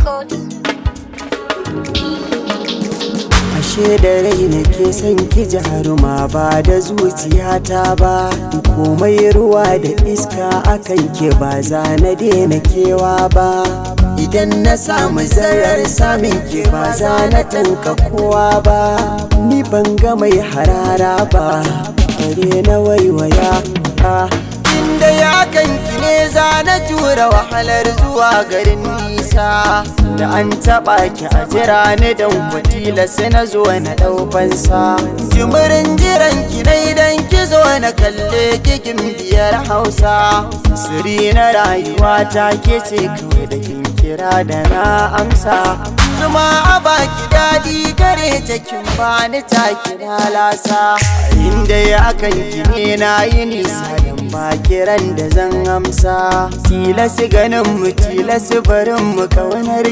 Records. Ashe da rai nake son ki jaruma ba da zuciyata ba. Komai ruwa da iska akan ke ba za na daina kewa ba. Idan na samu zarar samun ke ba za na tanka kowa ba. Ni ban ga mai harara ba, bare na waiwaya. Inda ya kanki ne za na jura wahalar zuwa garin nisa. Da an taɓa ki a jira ni don kwatila sai na zo na ɗaufansa. Jimirin jiran ki na idan ki zo na kalle kikin biyar Hausa. Siri na rayuwa ta ke ce kawai da kin kira da na amsa. Zuma a baki daɗi gare ta kin bani ta kira lasa. Inda ya kanki ne na yi nisa don ba kiran da zan amsa. Tilasi ganin mu tilasi barin mu kaunar